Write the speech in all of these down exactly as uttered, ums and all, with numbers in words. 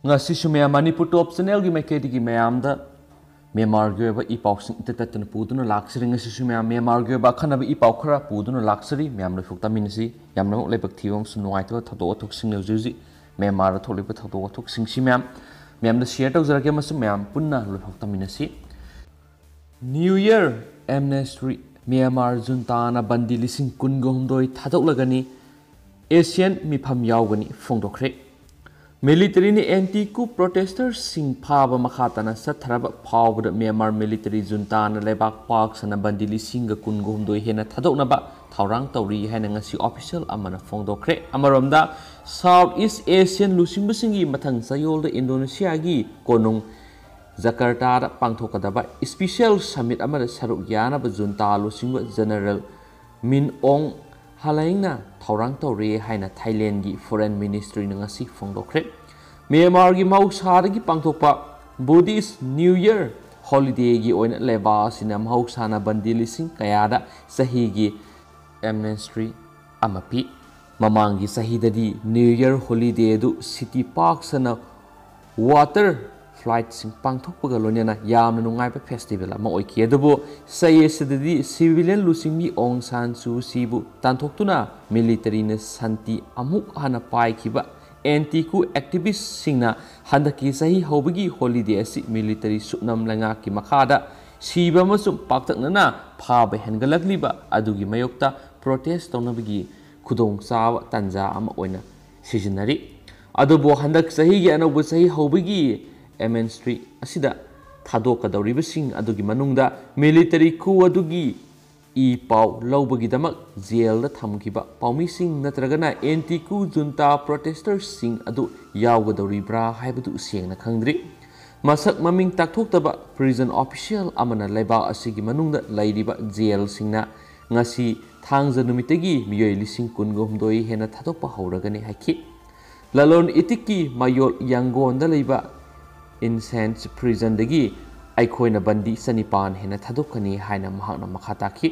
ꯉꯁꯤꯁꯨ ꯃꯌꯥꯝ ꯃꯅꯤꯄꯨꯔ ꯇꯣꯞ ꯆꯦꯅꯦꯜꯒꯤ ꯃꯥꯏꯀꯩꯗꯒꯤ ꯃꯌꯥꯝꯗ ꯃ꯭ꯌꯥꯟꯃꯥꯔꯒꯤ ꯑꯣꯏꯕ ꯏ ꯄꯥꯎꯁꯤꯡ ꯏꯇꯠ ꯇꯠꯇꯅ ꯄꯨꯗꯨꯅ ꯂꯥꯛꯆꯔꯤ꯫ ꯉꯁꯤꯁꯨ ꯃꯌꯥꯝ ꯃ꯭ꯌꯥꯟꯃꯥꯔꯒꯤ ꯑꯣꯏꯕ ꯑꯈꯟꯅꯕ ꯏ ꯄꯥꯎ ꯈꯔ ꯄꯨꯗꯨꯅ ꯂꯥꯛꯆꯔꯤ꯫ ꯃꯌꯥꯝ ꯂꯣꯏꯐꯥꯎ ꯇꯥꯃꯤꯟꯅꯁꯤ꯫ ꯌꯥꯝꯅꯃꯛ ꯂꯥꯏꯕꯛ ꯊꯤꯕ ꯑꯃꯁꯨꯡ ꯅꯨꯡꯉꯥꯏꯇꯕ ꯊꯧꯗꯣꯛ ꯋꯥꯊꯣꯛꯁꯤꯡ ꯂꯩꯖꯩ ꯍꯧꯖꯤꯛ ꯃ꯭ꯌꯥꯟꯃꯥꯔꯗ ꯊꯣꯛꯂꯤꯕ ꯊꯧꯗꯣꯛ ꯋꯥꯊꯣꯛꯁꯤꯡꯁꯤ ꯃꯌꯥꯝ ꯃꯌꯥꯝꯗ ꯁꯤꯌꯔ ꯇꯧꯖꯔꯛꯀꯦ ꯑꯃꯁꯨꯡ ꯃꯌꯥꯝ ꯄꯨꯟꯅ ꯂꯣꯏꯐꯥꯎ ꯇꯥꯃꯤꯟꯅꯁꯤ꯫ New year amnesty. ꯃ꯭ꯌꯥꯟꯃꯥꯔ ꯖꯨꯟꯇꯥꯅ ꯕꯟꯗꯤ ꯂꯤꯁꯤꯡ ꯀꯨꯟꯒ ꯍꯨꯝꯗꯣꯏ ꯊꯥꯗꯣꯛꯂꯒꯅꯤ꯫ ꯑꯦꯁꯤꯌꯥꯟ ꯃꯤꯐꯝ ꯌꯥꯎꯒꯅꯤ ꯐꯣꯡꯗꯣꯛꯈ꯭ꯔꯦ꯫ ꯃꯤꯂꯤꯇꯔꯤꯅ ꯑꯦꯟꯇꯤ ꯀꯨ ꯄ꯭ꯔꯣꯇꯦꯁꯇꯔꯁꯤꯡ ꯐꯥꯕ ꯃꯈꯥ ꯇꯥꯅ ꯆꯠꯊꯔꯕ ꯐꯥꯎꯕꯗ ꯃ꯭ꯌꯥꯟꯃꯥꯔ ꯃꯤꯂꯤꯇꯔꯤ ꯖꯨꯟꯇꯥꯅ ꯂꯩꯕꯥꯛ ꯄꯥꯛ ꯁꯟꯅ ꯕꯟꯗꯤ ꯂꯤꯁꯤꯡꯒ ꯀꯨꯟꯒ ꯍꯨꯝꯗꯣꯏ ꯍꯦꯟꯅ ꯊꯥꯗꯣꯛꯅꯕ ꯊꯧꯔꯥꯡ ꯇꯧꯔꯤ ꯍꯥꯏꯅ ꯉꯁꯤ ꯑꯣꯐꯤꯁꯤꯌꯦꯜ ꯑꯃꯅ ꯐꯣꯡꯗꯣꯛꯈ꯭ꯔꯦ꯫ ꯑꯃꯔꯣꯝꯗ, ꯁꯥꯎꯠ ꯏꯁ ꯑꯦꯁꯤꯌꯥꯟ ꯂꯨꯆꯤꯡꯕꯁꯤꯡꯒꯤ ꯃꯊꯪ ꯆꯌꯣꯜꯗ ꯏꯟꯗꯣꯅꯦꯁꯤꯌꯥꯒꯤ ꯀꯣꯅꯨꯡ ꯖꯀꯔꯇꯥꯗ ꯄꯥꯡꯊꯣꯛꯀꯗꯕ ꯏꯁꯄꯤꯁꯤꯌꯦꯜ ꯁꯃꯤꯠ ꯑꯃꯗ ꯁꯔꯨꯛ ꯌꯥꯅꯕ ꯖꯨꯟꯇꯥ ꯂꯨꯆꯤꯡꯕ ꯖꯦꯅꯔꯦꯜ ꯃꯤꯟ ꯑꯣꯡ ꯍꯂꯥꯏꯡꯅ ꯊꯧꯔꯥꯡ ꯇꯧꯔꯤ ꯍꯥꯏꯅ ꯊꯥꯏꯂꯦꯟꯒꯤ ꯐꯣꯔꯦꯟ ꯃꯤꯅꯤꯁꯇ꯭ꯔꯤꯅ ꯉꯁꯤ ꯐꯣꯡꯗꯣꯛꯈ꯭ꯔꯦ꯫ ꯃ꯭ꯌꯥꯟꯃꯥꯔꯒꯤ ꯃꯍꯧꯁꯥꯗꯒꯤ ꯄꯥꯡꯊꯣꯛꯄ ꯕꯨꯙꯤꯁ ꯅ꯭ꯌꯨ ꯏꯌꯔ ꯍꯣꯂꯤꯗꯦꯒꯤ ꯑꯣꯏꯅ ꯂꯩꯕꯥꯛ ꯑꯁꯤꯅ ꯃꯍꯧꯁꯥꯅ ꯕꯟꯗꯤ ꯂꯤꯁꯤꯡ ꯀꯌꯥꯗ ꯆꯍꯤꯒꯤ ꯑꯦꯝꯅꯦꯁꯇ꯭ꯔꯤ ꯑꯃ ꯄꯤ꯫ ꯃꯃꯥꯡꯒꯤ ꯆꯍꯤꯗꯗꯤ ꯅ꯭ꯌꯨ ꯏꯌꯔ ꯍꯣꯂꯤꯗꯦ ꯑꯗꯨ ꯁꯤꯇꯤ ꯄꯥꯛ ꯁꯟꯅ ꯋꯥꯇꯔ ꯐ꯭ꯂꯥꯏꯠꯁꯤꯡ ꯄꯥꯡꯊꯣꯛꯄꯒ ꯂꯣꯏꯅꯅ ꯌꯥꯝꯅ ꯅꯨꯡꯉꯥꯏꯕ ꯐꯦꯁꯇꯤꯚꯦꯜ ꯑꯃ ꯑꯣꯏꯈꯤ꯫ ꯑꯗꯨꯕꯨ ꯆꯍꯤ ꯑꯁꯤꯗꯗꯤ ꯁꯤꯚꯤꯂꯤꯌꯟ ꯂꯨꯆꯤꯡꯕꯤ ꯑꯣꯡ ꯁꯥꯟ ꯁꯨ ꯆꯤꯕꯨ ꯇꯥꯟꯊꯣꯛꯇꯨꯅ ꯃꯤꯂꯤꯇꯔꯤꯅ ꯁꯥꯟꯇꯤ ꯑꯃꯨꯛ ꯍꯟꯅ ꯄꯥꯏꯈꯤꯕ ꯑꯦꯟꯇꯤ ꯀꯨ ꯑꯦꯛꯇꯤꯚꯤꯁꯁꯤꯡꯅ ꯍꯟꯗꯛꯀꯤ ꯆꯍꯤ ꯍꯧꯕꯒꯤ ꯍꯣꯂꯤꯗꯦ ꯑꯁꯤ ꯃꯤꯂꯤꯇꯔꯤ ꯁꯨꯞꯅꯝ ꯂꯩꯉꯥꯛꯀꯤ ꯃꯈꯥꯗ ꯁꯤꯕ ꯑꯃꯁꯨꯡ ꯄꯥꯛꯇꯛꯅꯅ ꯐꯥꯕ ꯍꯦꯟꯒꯠꯂꯛꯂꯤꯕ ꯑꯗꯨꯒꯤ ꯃꯥꯌꯣꯛꯇ ꯄ꯭ꯔꯣꯇꯦꯁ ꯇꯧꯅꯕꯒꯤ ꯈꯨꯗꯣꯡꯆꯥꯕ ꯇꯥꯟꯖꯥ ꯑꯃ ꯑꯣꯏꯅ ꯁꯤꯖꯤꯟꯅꯔꯤ꯫ ꯑꯗꯨꯕꯨ ꯍꯟꯗꯛ ꯆꯍꯤꯒꯤ ꯑꯅꯧꯕ ꯆꯍꯤ ꯍꯧꯕꯒꯤ ꯑꯦꯝꯅꯦꯁꯇ꯭ꯔꯤ ꯑꯁꯤꯗ ꯊꯥꯗꯣꯛꯀꯗꯧꯔꯤꯕꯁꯤꯡ ꯑꯗꯨꯒꯤ ꯃꯅꯨꯡꯗ ꯃꯤꯂꯤꯇꯔꯤ ꯀꯨ ꯑꯗꯨꯒꯤ ꯏ ꯄꯥꯎ ꯂꯧꯕꯒꯤꯗꯃꯛ ꯖꯦꯜꯗ ꯊꯝꯈꯤꯕ ꯄꯥꯎꯃꯤꯁꯤꯡ ꯅꯠꯇ꯭ꯔꯒꯅ ꯑꯦꯟꯇꯤ ꯀꯨ ꯖꯨꯟꯇꯥ ꯄ꯭ꯔꯣꯇꯦꯁꯇꯔꯁꯤꯡ ꯑꯗꯨ ꯌꯥꯎꯒꯗꯧꯔꯤꯕ꯭ꯔꯥ ꯍꯥꯏꯕꯗꯨ ꯁꯦꯡꯅ ꯈꯪꯗ꯭ꯔꯤ꯫ ꯃꯁꯛ ꯃꯃꯤꯡ ꯇꯥꯛꯊꯣꯛꯇꯕ ꯄ꯭ꯔꯤꯖꯟ ꯑꯣꯐꯤꯁꯤꯌꯦꯜ ꯑꯃꯅ ꯂꯩꯕꯥꯛ ꯑꯁꯤꯒꯤ ꯃꯅꯨꯡꯗ ꯂꯩꯔꯤꯕ ꯖꯦꯜꯁꯤꯡꯅ ꯉꯁꯤ ꯊꯥꯡꯖ ꯅꯨꯃꯤꯠꯇꯒꯤ ꯃꯤꯑꯣꯏ ꯂꯤꯁꯤꯡ ꯀꯨꯟꯒ ꯍꯨꯝꯗꯣꯏ ꯍꯦꯟꯅ ꯊꯥꯗꯣꯛꯄ ꯍꯧꯔꯒꯅꯤ ꯍꯥꯏꯈꯤ꯫ ꯂꯂꯣꯟ ꯏꯇꯤꯛꯀꯤ ꯃꯌꯣꯜ ꯌꯥꯡꯒꯣꯟꯗ ꯂꯩꯕ ꯏꯟꯁꯦꯟꯁ ꯄ꯭ꯔꯤꯖꯟꯗꯒꯤ ꯑꯩꯈꯣꯏꯅ ꯕꯟꯗꯤ ꯆꯅꯤꯄꯥꯟ ꯍꯦꯟꯅ ꯊꯥꯗꯣꯛꯀꯅꯤ ꯍꯥꯏꯅ ꯃꯍꯥꯛꯅ ꯃꯈꯥ ꯇꯥꯈꯤ꯫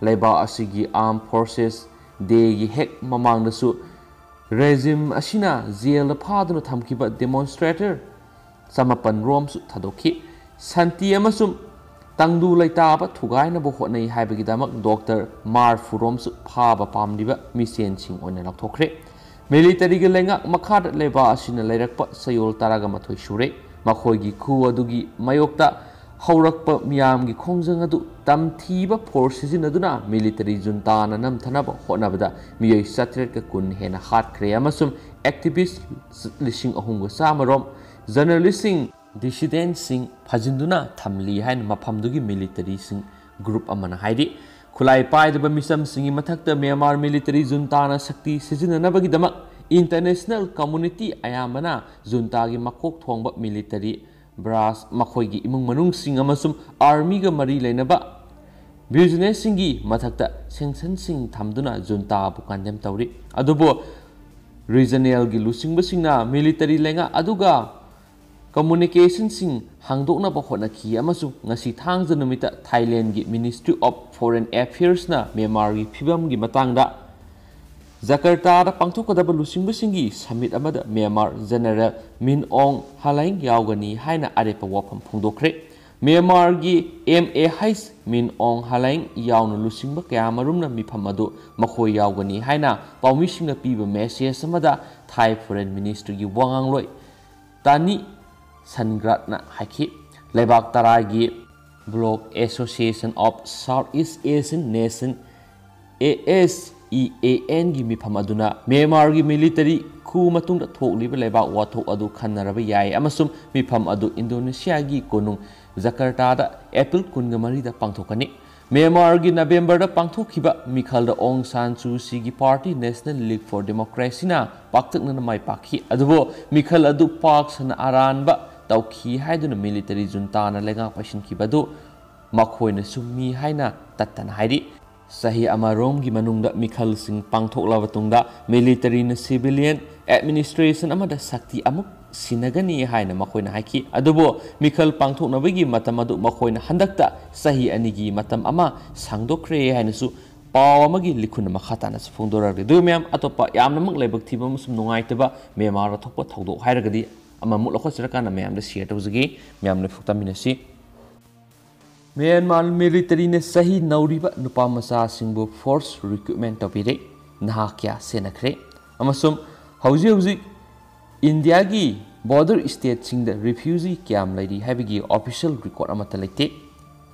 ꯂꯩꯕꯥꯛ ꯑꯁꯤꯒꯤ ꯑꯥꯔꯝ ꯐꯣꯔꯁꯦꯁ ꯗꯦꯒꯤ ꯍꯦꯛ ꯃꯃꯥꯡꯗꯁꯨ ꯔꯦꯖꯤꯝ ꯑꯁꯤꯅ ꯖꯦꯜꯗ ꯐꯥꯗꯨꯅ ꯊꯝꯈꯤꯕ ꯗꯦꯃꯣꯟꯁꯇ꯭ꯔꯦꯇꯔ ꯆꯃꯥꯄꯟ ꯔꯣꯝꯁꯨ ꯊꯥꯗꯣꯛꯈꯤ꯫ ꯁꯥꯟꯇꯤ ꯑꯃꯁꯨꯡ ꯇꯪꯗꯨ ꯂꯩꯇꯥꯕ ꯊꯨꯒꯥꯏꯅꯕ ꯍꯣꯠꯅꯩ ꯍꯥꯏꯕꯒꯤꯗꯃꯛ ꯗꯣꯛꯇꯔ ꯃꯥꯔꯐꯨ ꯔꯣꯝꯁꯨ ꯐꯥꯕ ꯄꯥꯝꯂꯤꯕ ꯃꯤꯁꯦꯟꯁꯤꯡ ꯑꯣꯏꯅ ꯂꯥꯎꯊꯣꯛꯈ꯭ꯔꯦ꯫ ꯃꯤꯂꯤꯇꯔꯤꯒꯤ ꯂꯩꯉꯥꯛ ꯃꯈꯥꯗ ꯂꯩꯕꯥꯛ ꯑꯁꯤꯅ ꯂꯩꯔꯛꯄ ꯆꯌꯣꯜ ꯇꯔꯥꯒ ꯃꯥꯊꯣꯏ ꯁꯨꯔꯦ꯫ ꯃꯈꯣꯏꯒꯤ ꯈꯨ ꯑꯗꯨꯒꯤ ꯃꯥꯌꯣꯛꯇ ꯍꯧꯔꯛꯄ ꯃꯤꯌꯥꯝꯒꯤ ꯈꯣꯡꯖꯪ ꯑꯗꯨ ꯇꯝꯊꯤꯕ ꯐꯣꯔꯁ ꯁꯤꯖꯤꯟꯅꯗꯨꯅ ꯃꯤꯂꯤꯇꯔꯤ ꯖꯨꯟꯇꯥꯅ ꯅꯝꯊꯅꯕ ꯍꯣꯠꯅꯕꯗ ꯃꯤꯑꯣꯏ ꯆꯥꯇ꯭ꯔꯦꯠꯀ ꯀꯨꯟ ꯍꯦꯟꯅ ꯍꯥꯠꯈ꯭ꯔꯦ ꯑꯃꯁꯨꯡ ꯑꯦꯛꯇꯤꯚꯤꯁ ꯂꯤꯁꯤꯡ ꯑꯍꯨꯝꯒ ꯆꯥꯝꯃ ꯔꯣꯝ, ꯖꯔꯅꯦꯂꯤꯁꯁꯤꯡ, ꯗꯤꯁꯤꯗꯦꯟꯠꯁꯤꯡ ꯐꯥꯖꯤꯟꯗꯨꯅ ꯊꯝꯂꯤ ꯍꯥꯏꯅ ꯃꯐꯝꯗꯨꯒꯤ ꯃꯤꯂꯤꯇꯔꯤꯁꯤꯡ ꯒ꯭ꯔꯨꯞ ꯑꯃꯅ ꯍꯥꯏꯔꯤ꯫ ꯈꯨꯠꯂꯥꯏ ꯄꯥꯏꯗꯕ ꯃꯤꯆꯝꯁꯤꯡꯒꯤ ꯃꯊꯛꯇ ꯃ꯭ꯌꯥꯟꯃꯥꯔ ꯃꯤꯂꯤꯇꯔꯤ ꯖꯨꯟꯇꯥꯅ ꯁꯛꯇꯤ ꯁꯤꯖꯤꯟꯅꯅꯕꯒꯤꯗꯃꯛ ꯏꯟꯇꯔꯅꯦꯁꯅꯦꯜ ꯀꯝꯃꯨꯅꯤꯇꯤ ꯑꯌꯥꯝꯕꯅ ꯖꯨꯟꯇꯥꯒꯤ ꯃꯀꯣꯛ ꯊꯣꯡꯕ ꯃꯤꯂꯤꯇꯔꯤ ꯕ꯭ꯔꯥꯁ, ꯃꯈꯣꯏꯒꯤ ꯏꯃꯨꯡ ꯃꯅꯨꯡꯁꯤꯡ ꯑꯃꯁꯨꯡ ꯑꯥꯔꯃꯤꯒ ꯃꯔꯤ ꯂꯩꯅꯕ ꯕꯤꯖꯤꯅꯦꯁꯁꯤꯡꯒꯤ ꯃꯊꯛꯇ ꯁꯦꯡꯁꯟꯁꯤꯡ ꯊꯝꯗꯨꯅ ꯖꯨꯟꯇꯥꯕꯨ ꯀꯟꯗꯦꯝ ꯇꯧꯔꯤ꯫ ꯑꯗꯨꯕꯨ ꯔꯤꯖꯅꯦꯜꯒꯤ ꯂꯨꯆꯤꯡꯕꯁꯤꯡꯅ ꯃꯤꯂꯤꯇꯔꯤ ꯂꯩꯉꯥꯛ ꯑꯗꯨꯒ ꯀꯝꯃꯨꯅꯤꯀꯦꯁꯟꯁꯤꯡ ꯍꯥꯡꯗꯣꯛꯅꯕ ꯍꯣꯠꯅꯈꯤ ꯑꯃꯁꯨꯡ ꯉꯁꯤ ꯊꯥꯡꯖ ꯅꯨꯃꯤꯠꯇ ꯊꯥꯏꯂꯦꯟꯒꯤ Ministry of Foreign Affairsꯅ ꯃ꯭ꯌꯥꯟꯃꯥꯔꯒꯤ ꯐꯤꯕꯝꯒꯤ ꯃꯇꯥꯡꯗ ꯖꯀꯔꯇꯥꯗ ꯄꯥꯡꯊꯣꯛꯀꯗꯕ ꯂꯨꯆꯤꯡꯕꯁꯤꯡꯒꯤ ꯁꯃꯤꯠ ꯑꯃꯗ ꯃ꯭ꯌꯥꯟꯃꯥꯔ ꯖꯦꯅꯔꯦꯜ ꯃꯤꯟ ꯑꯣꯡ ꯍꯂꯥꯏꯡ ꯌꯥꯎꯒꯅꯤ ꯍꯥꯏꯅ ꯑꯔꯦꯞꯄ ꯋꯥꯐꯝ ꯐꯣꯡꯗꯣꯛꯈ꯭ꯔꯦ꯫ ꯃ꯭ꯌꯥꯟꯃꯥꯔꯒꯤ ꯑꯦꯝ ꯑꯦ ꯍꯩꯆ ꯃꯤꯟ ꯑꯣꯡ ꯍꯂꯥꯏꯡ ꯌꯥꯎꯅ ꯂꯨꯆꯤꯡꯕ ꯀꯌꯥꯃꯔꯨꯝꯅ ꯃꯤꯐꯝ ꯑꯗꯨ ꯃꯈꯣꯏ ꯌꯥꯎꯒꯅꯤ ꯍꯥꯏꯅ ꯄꯥꯎꯃꯤꯁꯤꯡꯅ ꯄꯤꯕ ꯃꯦꯁꯦꯖ ꯑꯃꯗ ꯊꯥꯏ ꯐꯣꯔꯦꯟ ꯃꯤꯅꯤꯁꯇ꯭ꯔꯤꯒꯤ ꯋꯥꯉꯥꯡꯂꯣꯏ ꯇꯥꯅꯤ ꯁꯟꯒ꯭ꯔꯥꯠꯅ ꯍꯥꯏꯈꯤ꯫ ꯂꯩꯕꯥꯛ ꯇꯔꯥꯒꯤ Bloc Association of South East Asian Nation, A S E A Nꯒꯤ ꯃꯤꯐꯝ ꯑꯗꯨꯅ ꯃ꯭ꯌꯥꯟꯃꯥꯔꯒꯤ ꯃꯤꯂꯤꯇꯔꯤ ꯈꯨ ꯃꯇꯨꯡꯗ ꯊꯣꯛꯂꯤꯕ ꯂꯩꯕꯥꯛ ꯋꯥꯊꯣꯛ ꯑꯗꯨ ꯈꯟꯅꯔꯕ ꯌꯥꯏ ꯑꯃꯁꯨꯡ ꯃꯤꯐꯝ ꯑꯗꯨ ꯏꯟꯗꯣꯅꯦꯁꯤꯌꯥꯒꯤ ꯀꯣꯅꯨꯡ ꯖꯀꯔꯇꯥꯗ ꯑꯦꯄ꯭ꯔꯤꯜ ꯀꯨꯟꯒ ꯃꯔꯤꯗ ꯄꯥꯡꯊꯣꯛꯀꯅꯤ꯫ ꯃ꯭ꯌꯥꯟꯃꯥꯔꯒꯤ ꯅꯕꯦꯝꯕꯔꯗ ꯄꯥꯡꯊꯣꯛꯈꯤꯕ ꯃꯤꯈꯜꯗ ꯑꯣꯡ ꯁꯥꯟ ꯁꯨ ꯁꯤꯒꯤ ꯄꯥꯔꯇꯤ National League for Democracyꯅ ꯄꯥꯛꯇꯛꯅꯅ ꯃꯥꯏ ꯄꯥꯛꯈꯤ꯫ ꯑꯗꯨꯕꯨ ꯃꯤꯈꯜ ꯑꯗꯨ ꯄꯥꯛ ꯁꯟꯅ ꯑꯔꯥꯟꯕ ꯇꯧꯈꯤ ꯍꯥꯏꯗꯨꯅ ꯃꯤꯂꯤꯇꯔꯤ ꯖꯨꯟꯇꯥꯅ ꯂꯩꯉꯥꯛ ꯄꯥꯏꯁꯤꯟꯈꯤꯕ ꯑꯗꯨ ꯃꯈꯣꯏꯅ ꯆꯨꯝꯃꯤ ꯍꯥꯏꯅ ꯇꯠꯇꯅ ꯍꯥꯏꯔꯤ꯫ ꯆꯍꯤ ꯑꯃꯔꯣꯝꯒꯤ ꯃꯅꯨꯡꯗ ꯃꯤꯈꯜꯁꯤꯡ ꯄꯥꯡꯊꯣꯛꯂꯕ ꯇꯨꯡꯗ ꯃꯤꯂꯤꯇꯔꯤꯅ ꯁꯤꯚꯤꯂꯤꯌꯟ ꯑꯦꯗꯃꯤꯅꯤꯁꯇ꯭ꯔꯦꯁꯟ ꯑꯃꯗ ꯁꯛꯇꯤ ꯑꯃꯨꯛ ꯁꯤꯟꯅꯒꯅꯤ ꯍꯥꯏꯅ ꯃꯈꯣꯏꯅ ꯍꯥꯏꯈꯤ꯫ ꯑꯗꯨꯕꯨ ꯃꯤꯈꯜ ꯄꯥꯡꯊꯣꯛꯅꯕꯒꯤ ꯃꯇꯝ ꯑꯗꯨ ꯃꯈꯣꯏꯅ ꯍꯟꯗꯛꯇ ꯆꯍꯤ ꯑꯅꯤꯒꯤ ꯃꯇꯝ ꯑꯃ ꯁꯥꯡꯗꯣꯛꯈ꯭ꯔꯦ ꯍꯥꯏꯅꯁꯨ ꯄꯥꯎ ꯑꯃꯒꯤ ꯂꯤꯈꯨꯟ ꯃꯈꯥ ꯇꯥꯅꯁꯨ ꯐꯣꯡꯗꯣꯔꯛꯂꯤ꯫ ꯑꯗꯨꯒ ꯃꯌꯥꯝ, ꯑꯇꯣꯞꯄ ꯌꯥꯝꯅꯃꯛ ꯂꯥꯏꯕꯛ ꯊꯤꯕ ꯑꯃꯁꯨꯡ ꯅꯨꯡꯉꯥꯏꯇꯕ ꯃ꯭ꯌꯥꯟꯃꯥꯔꯗ ꯊꯣꯛꯄ ꯊꯧꯗꯣꯛ ꯍꯥꯏꯔꯒꯗꯤ ꯑꯃꯃꯨꯛ ꯂꯧꯈꯠꯆꯔꯀꯥꯟꯗ ꯃꯌꯥꯝꯗ ꯁꯤꯌꯔ ꯇꯧꯖꯒꯦ꯫ ꯃꯌꯥꯝ ꯂꯥꯏꯕꯛ ꯇꯝꯃꯤꯟꯅꯁꯤ꯫ ꯃ꯭ꯌꯥꯟꯃꯥꯔ ꯃꯤꯂꯤꯇꯔꯤꯅ ꯆꯍꯤ ꯅꯧꯔꯤꯕ ꯅꯨꯄꯥ ꯃꯆꯥꯁꯤꯡꯕꯨ ꯐꯣꯔꯁ ꯔꯤꯀ꯭ꯔꯨꯠꯃꯦꯟ ꯇꯧꯕꯤꯔꯦ꯫ ꯅꯍꯥ ꯀꯌꯥ ꯁꯦꯟꯅꯈ꯭ꯔꯦ꯫ ꯑꯃꯁꯨꯡ ꯍꯧꯖꯤꯛ ꯍꯧꯖꯤꯛ ꯏꯟꯗꯤꯌꯥꯒꯤ ꯕꯣꯔꯗꯔ ꯁ꯭ꯇꯦꯠꯁꯤꯡꯗ ꯔꯤꯐ꯭ꯌꯨꯖꯤ ꯀꯌꯥꯝ ꯂꯩꯔꯤ ꯍꯥꯏꯕꯒꯤ ꯑꯣꯐꯤꯁꯤꯌꯦꯜ ꯔꯦꯀꯣꯔꯗ ꯑꯃꯠꯇ ꯂꯩꯇꯦ꯫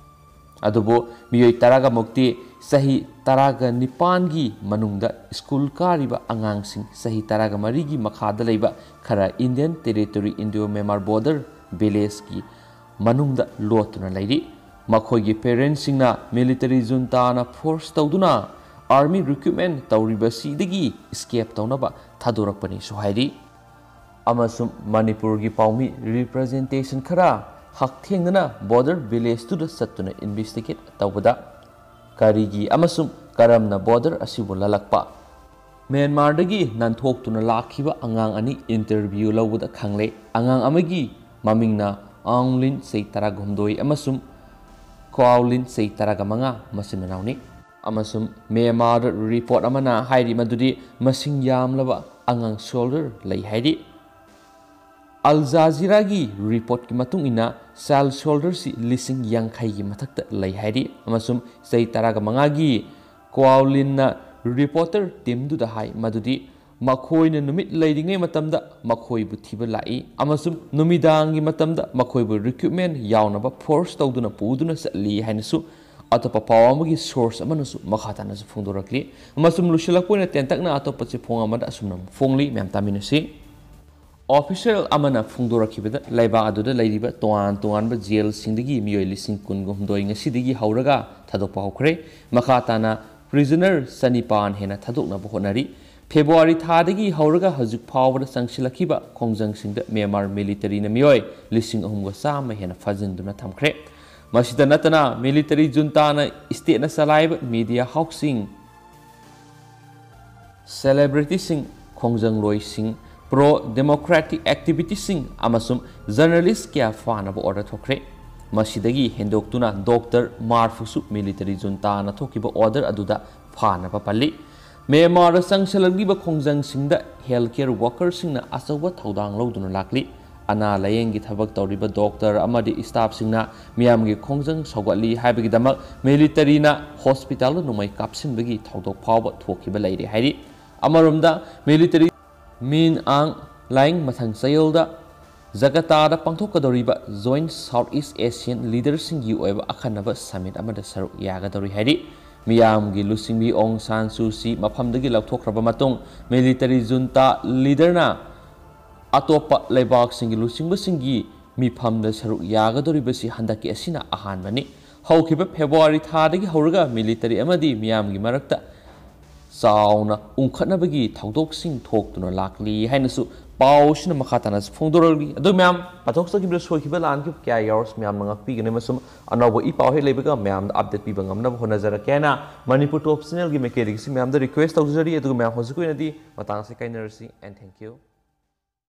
ꯑꯗꯨꯕꯨ ꯃꯤꯑꯣꯏ ꯇꯔꯥꯒ ꯃꯨꯛꯇꯤ ꯆꯍꯤ ꯇꯔꯥꯒ ꯅꯤꯄꯥꯟꯒꯤ ꯃꯅꯨꯡꯗ ꯁ꯭ꯀꯨꯜ ꯀꯥꯔꯤꯕ ꯑꯉꯥꯡꯁꯤꯡ, ꯆꯍꯤ ꯇꯔꯥꯒ ꯃꯔꯤꯒꯤ ꯃꯈꯥꯗ ꯂꯩꯕ ꯈꯔ Indian territory Indo Myanmar border ꯚꯤꯂꯦꯖꯀꯤ ꯃꯅꯨꯡꯗ ꯂꯣꯠꯇꯨꯅ ꯂꯩꯔꯤ꯫ ꯃꯈꯣꯏꯒꯤ ꯄꯦꯔꯦꯟꯁꯁꯤꯡꯅ ꯃꯤꯂꯤꯇꯔꯤ ꯖꯨꯟꯇꯥꯅ ꯐꯣꯔꯁ ꯇꯧꯗꯨꯅ ꯑꯥꯔꯃꯤ ꯔꯤꯀ꯭ꯔꯨꯠꯃꯦꯟ ꯇꯧꯔꯤꯕꯁꯤꯗꯒꯤ ꯏꯁꯀꯦꯞ ꯇꯧꯅꯕ ꯊꯥꯗꯣꯔꯛꯄꯅꯤꯁꯨ ꯍꯥꯏꯔꯤ꯫ ꯑꯃꯁꯨꯡ ꯃꯅꯤꯄꯨꯔꯒꯤ ꯄꯥꯎꯃꯤ ꯔꯤꯄ꯭ꯔꯖꯦꯟꯇꯦꯁꯟ ꯈꯔ ꯍꯛꯊꯦꯡꯅꯅ ꯕꯣꯔꯗꯔ ꯚꯤꯂꯦꯖꯇꯨꯗ ꯆꯠꯇꯨꯅ ꯏꯟꯚꯦꯁꯇꯤꯒꯦꯠ ꯇꯧꯕꯗ ꯀꯔꯤꯒꯤ ꯑꯃꯁꯨꯡ ꯀꯔꯝꯅ ꯕꯣꯔꯗꯔ ꯑꯁꯤꯕꯨ ꯂꯥꯜꯂꯛꯄ ꯃ꯭ꯌꯥꯟꯃꯥꯔꯗꯒꯤ ꯅꯥꯟꯊꯣꯛꯇꯨꯅ ꯂꯥꯛꯈꯤꯕ ꯑꯉꯥꯡ ꯑꯅꯤ ꯏꯟꯇꯔꯚ꯭ꯌꯨ ꯂꯧꯕꯗ ꯈꯪꯂꯦ꯫ ꯑꯉꯥꯡ ꯑꯃꯒꯤ ꯃꯃꯤꯡꯅ ꯑꯥꯎꯡ ꯂꯤꯟ, ꯆꯍꯤ ꯇꯔꯥꯒ ꯍꯨꯝꯗꯣꯏ, ꯑꯃꯁꯨꯡ ꯀ꯭ꯋꯥꯎ ꯂꯤꯟ, ꯆꯍꯤ ꯇꯔꯥꯒ ꯃꯉꯥ, ꯃꯆꯤꯟ ꯃꯅꯥꯎꯅꯤ꯫ ꯑꯃꯁꯨꯡ ꯃ꯭ꯌꯥꯟꯃꯥꯔ ꯔꯤꯄꯣꯔꯠ ꯑꯃꯅ ꯍꯥꯏꯔꯤ ꯃꯗꯨꯗꯤ ꯃꯁꯤꯡ ꯌꯥꯝꯂꯕ ꯑꯉꯥꯡ ꯁꯣꯜꯗꯔ ꯂꯩ ꯍꯥꯏꯔꯤ꯫ ꯑꯜ ꯖꯥꯖꯤꯔꯥꯒꯤ ꯔꯤꯄꯣꯔꯠꯀꯤ ꯃꯇꯨꯡ ꯏꯟꯅ ꯆꯥꯏꯜ ꯁꯣꯜꯗꯔꯁꯤ ꯂꯤꯁꯤꯡ ꯌꯥꯡꯈꯩꯒꯤ ꯃꯊꯛꯇ ꯂꯩ ꯍꯥꯏꯔꯤ꯫ ꯑꯃꯁꯨꯡ ꯆꯍꯤ ꯇꯔꯥꯒ ꯃꯉꯥꯒꯤ ꯀ꯭ꯋꯥꯎ ꯂꯤꯟꯅ ꯔꯤꯄꯣꯔꯇꯔ ꯇꯤꯝꯗꯨꯗ ꯍꯥꯏ ꯃꯗꯨꯗꯤ ꯃꯈꯣꯏꯅ ꯅꯨꯃꯤꯠ ꯂꯩꯔꯤꯉꯩ ꯃꯇꯝꯗ ꯃꯈꯣꯏꯕꯨ ꯊꯤꯕ ꯂꯥꯛꯏ ꯑꯃꯁꯨꯡ ꯅꯨꯃꯤꯗꯥꯡꯒꯤ ꯃꯇꯝꯗ ꯃꯈꯣꯏꯕꯨ ꯔꯤꯀ꯭ꯔꯨꯠꯃꯦꯟ ꯌꯥꯎꯅꯕ ꯐꯣꯔꯁ ꯇꯧꯗꯨꯅ ꯄꯨꯗꯨꯅ ꯆꯠꯂꯤ ꯍꯥꯏꯅꯁꯨ ꯑꯇꯣꯞꯄ ꯄꯥꯎ ꯑꯃꯒꯤ ꯁꯣꯔꯁ ꯑꯃꯅꯁꯨ ꯃꯈꯥ ꯇꯥꯅꯁꯨ ꯐꯣꯡꯗꯣꯔꯛꯂꯤ꯫ ꯑꯃꯁꯨꯡ ꯂꯣꯏꯁꯤꯜꯂꯛꯄ ꯑꯣꯏꯅ ꯇꯦꯟꯇꯛꯅ ꯑꯇꯣꯞꯄ ꯆꯦꯐꯣꯡ ꯑꯃꯗ ꯑꯁꯨꯝꯅ ꯐꯣꯡꯂꯤ, ꯃꯌꯥꯝ ꯇꯥꯃꯤꯟꯅꯁꯤ꯫ ꯑꯣꯐꯤꯁꯤꯌꯦꯜ ꯑꯃꯅ ꯐꯣꯡꯗꯣꯔꯛꯈꯤꯕꯗ ꯂꯩꯕꯥꯛ ꯑꯗꯨꯗ ꯂꯩꯔꯤꯕ ꯇꯣꯉꯥꯟ ꯇꯣꯉꯥꯟꯕ ꯖꯦꯜꯁꯤꯡꯗꯒꯤ ꯃꯤꯑꯣꯏ ꯂꯤꯁꯤꯡ ꯀꯨꯟꯒ ꯍꯨꯝꯗꯣꯏ ꯉꯁꯤꯗꯒꯤ ꯍꯧꯔꯒ ꯊꯥꯗꯣꯛꯄ ꯍꯧꯈ꯭ꯔꯦ꯫ ꯃꯈꯥ ꯇꯥꯅ ꯄ꯭ꯔꯤꯖꯅꯔ ꯆꯅꯤꯄꯥꯟ ꯍꯦꯟꯅ ꯊꯥꯗꯣꯛꯅꯕ ꯍꯣꯠꯅꯔꯤ꯫ ꯐꯦꯕ꯭ꯔꯨꯋꯥꯔꯤ ꯊꯥꯗꯒꯤ ꯍꯧꯔꯒ ꯍꯧꯖꯤꯛ ꯐꯥꯎꯕꯗ ꯆꯪꯁꯤꯜꯂꯛꯈꯤꯕ ꯈꯣꯡꯖꯪꯁꯤꯡꯗ ꯃ꯭ꯌꯥꯟꯃꯥꯔ ꯃꯤꯂꯤꯇꯔꯤꯅ ꯃꯤꯑꯣꯏ ꯂꯤꯁꯤꯡ ꯑꯍꯨꯝꯒ ꯆꯥꯝꯃ ꯍꯦꯟꯅ ꯐꯥꯖꯤꯟꯗꯨꯅ ꯊꯝꯈ꯭ꯔꯦ꯫ ꯃꯁꯤꯗ ꯅꯠꯇꯅ ꯃꯤꯂꯤꯇꯔꯤ ꯖꯨꯟꯇꯥꯅ ꯁ꯭ꯇꯦꯠꯅ ꯆꯂꯥꯏꯕ ꯃꯤꯗꯤꯌꯥ ꯍꯥꯎꯁꯁꯤꯡ, ꯁꯦꯂꯦꯕ꯭ꯔꯤꯇꯤꯁꯤꯡ, ꯈꯣꯡꯖꯪꯂꯣꯏꯁꯤꯡ, ꯄ꯭ꯔꯣ ꯗꯦꯃꯣꯀ꯭ꯔꯦꯇꯤꯛ ꯑꯦꯛꯇꯤꯚꯤꯁ꯭ꯠꯁꯤꯡ ꯑꯃꯁꯨꯡ ꯖꯔꯅꯦꯂꯤꯁ꯭ꯠ ꯀꯌꯥ ꯐꯥꯅꯕ ꯑꯣꯔꯗꯔ ꯊꯣꯛꯈ꯭ꯔꯦ꯫ ꯃꯁꯤꯗꯒꯤ ꯍꯦꯟꯗꯣꯛꯇꯨꯅ ꯗꯣꯛꯇꯔ ꯃꯥꯔꯐꯨꯁꯨ ꯃꯤꯂꯤꯇꯔꯤ ꯖꯨꯟꯇꯥꯅ ꯊꯣꯛꯈꯤꯕ ꯑꯣꯔꯗꯔ ꯑꯗꯨꯗ ꯐꯥꯅꯕ ꯄꯜꯂꯤ꯫ ꯃ꯭ꯌꯥꯟꯃꯥꯔꯗ ꯆꯪꯁꯤꯜꯂꯛꯂꯤꯕ ꯈꯣꯡꯖꯪꯁꯤꯡꯗ ꯍꯦꯜꯊ ꯀꯦꯌꯔ ꯋꯥꯀꯔꯁꯤꯡꯅ ꯑꯆꯧꯕ ꯊꯧꯗꯥꯡ ꯂꯧꯗꯨꯅ ꯂꯥꯛꯂꯤ꯫ ꯑꯅꯥ ꯂꯥꯌꯦꯡꯒꯤ ꯊꯕꯛ ꯇꯧꯔꯤꯕ ꯗꯣꯛꯇꯔ ꯑꯃꯗꯤ ꯁ꯭ꯇꯥꯐꯁꯤꯡꯅ ꯃꯤꯌꯥꯝꯒꯤ ꯈꯣꯡꯖꯪ ꯁꯧꯒꯠꯂꯤ ꯍꯥꯏꯕꯒꯤꯗꯃꯛ ꯃꯤꯂꯤꯇꯔꯤꯅ ꯍꯣꯁꯄꯤꯇꯥꯜꯗ ꯅꯣꯡꯃꯩ ꯀꯥꯞꯁꯤꯟꯕꯒꯤ ꯊꯧꯗꯣꯛ ꯐꯥꯎꯕ ꯊꯣꯛꯈꯤꯕ ꯂꯩꯔꯦ ꯍꯥꯏꯔꯤ꯫ ꯑꯃꯔꯣꯝꯗ ꯃꯤꯂꯤꯇꯔꯤ ꯃꯤꯟ ꯑꯥꯡ ꯂꯥꯏꯡ ꯃꯊꯪ ꯆꯌꯣꯜꯗ ꯖꯀꯥꯇꯥꯗ ꯄꯥꯡꯊꯣꯛꯀꯗꯧꯔꯤꯕ ꯖꯣꯏꯟ ꯁꯥꯎꯠ ꯏꯁ ꯑꯦꯁꯤꯌꯥꯟ ꯂꯤꯗꯔꯁꯤꯡꯒꯤ ꯑꯣꯏꯕ ꯑꯈꯟꯅꯕ ꯁꯃꯤꯠ ꯑꯃꯗ ꯁꯔꯨꯛ ꯌꯥꯒꯗꯧꯔꯤ ꯍꯥꯏꯔꯤ꯫ ꯃꯤꯌꯥꯝꯒꯤ ꯂꯨꯆꯤꯡꯕꯤ ꯑꯣꯡ ꯁꯥꯟ ꯁꯨ ꯆꯤ ꯃꯐꯝꯗꯒꯤ ꯂꯧꯊꯣꯛꯈ꯭ꯔꯕ ꯃꯇꯨꯡ ꯃꯤꯂꯤꯇꯔꯤ ꯖꯨꯟꯇꯥ ꯂꯤꯗꯔꯅ ꯑꯇꯣꯞꯄ ꯂꯩꯕꯥꯛꯁꯤꯡꯒꯤ ꯂꯨꯆꯤꯡꯕꯁꯤꯡꯒꯤ ꯃꯤꯐꯝꯗ ꯁꯔꯨꯛ ꯌꯥꯒꯗꯧꯔꯤꯕꯁꯤ ꯍꯟꯗꯛꯀꯤ ꯑꯁꯤꯅ ꯑꯍꯥꯟꯕꯅꯤ꯫ ꯍꯧꯈꯤꯕ ꯐꯦꯕ꯭ꯔꯨꯋꯥꯔꯤ ꯊꯥꯗꯒꯤ ꯍꯧꯔꯒ ꯃꯤꯂꯤꯇꯔꯤ ꯑꯃꯗꯤ ꯃꯤꯌꯥꯝꯒꯤ ꯃꯔꯛꯇ ꯆꯥꯎꯅ ꯎꯪꯈꯠꯅꯕꯒꯤ ꯊꯧꯗꯣꯛꯁꯤꯡ ꯊꯣꯛꯇꯨꯅ ꯂꯥꯛꯂꯤ ꯍꯥꯏꯅꯁꯨ ꯄꯥꯎꯁꯤꯅ ꯃꯈꯥ ꯇꯥꯅꯁꯨ ꯐꯣꯡꯗꯣꯔꯛꯂꯤ꯫ ꯑꯗꯨ ꯃꯌꯥꯝ ꯄꯥꯊꯣꯛꯆꯈꯤꯕꯗ ꯁꯣꯏꯈꯤꯕ ꯂꯥꯟꯈꯤꯕ ꯀꯌꯥ ꯌꯥꯎꯔꯁꯨ ꯃꯌꯥꯝꯅ ꯉꯥꯛꯄꯤꯒꯅꯤ ꯑꯃꯁꯨꯡ ꯑꯅꯧꯕ ꯏ ꯄꯥꯎ ꯍꯦꯛ ꯂꯩꯕꯒ ꯃꯌꯥꯝꯗ ꯑꯞꯗꯦꯠ ꯄꯤꯕ ꯉꯝꯅꯕ ꯍꯣꯠꯅꯖꯔꯛꯀꯦ ꯍꯥꯏꯅ ꯃꯅꯤꯄꯨꯔ ꯇꯣꯞ ꯆꯦꯅꯦꯜꯒꯤ ꯃꯥꯏꯀꯩꯗꯒꯤꯁꯨ ꯃꯌꯥꯝꯗ ꯔꯤꯀ꯭ꯋꯦꯁ ꯇꯧꯖꯔꯤ꯫ ꯑꯗꯨꯒ ꯃꯌꯥꯝ ꯍꯧꯖꯤꯛꯀꯤ ꯑꯣꯏꯅꯗꯤ ꯃꯇꯥꯡꯁꯤ ꯀꯥꯏꯅꯔꯁꯤ꯫ And thank you꯫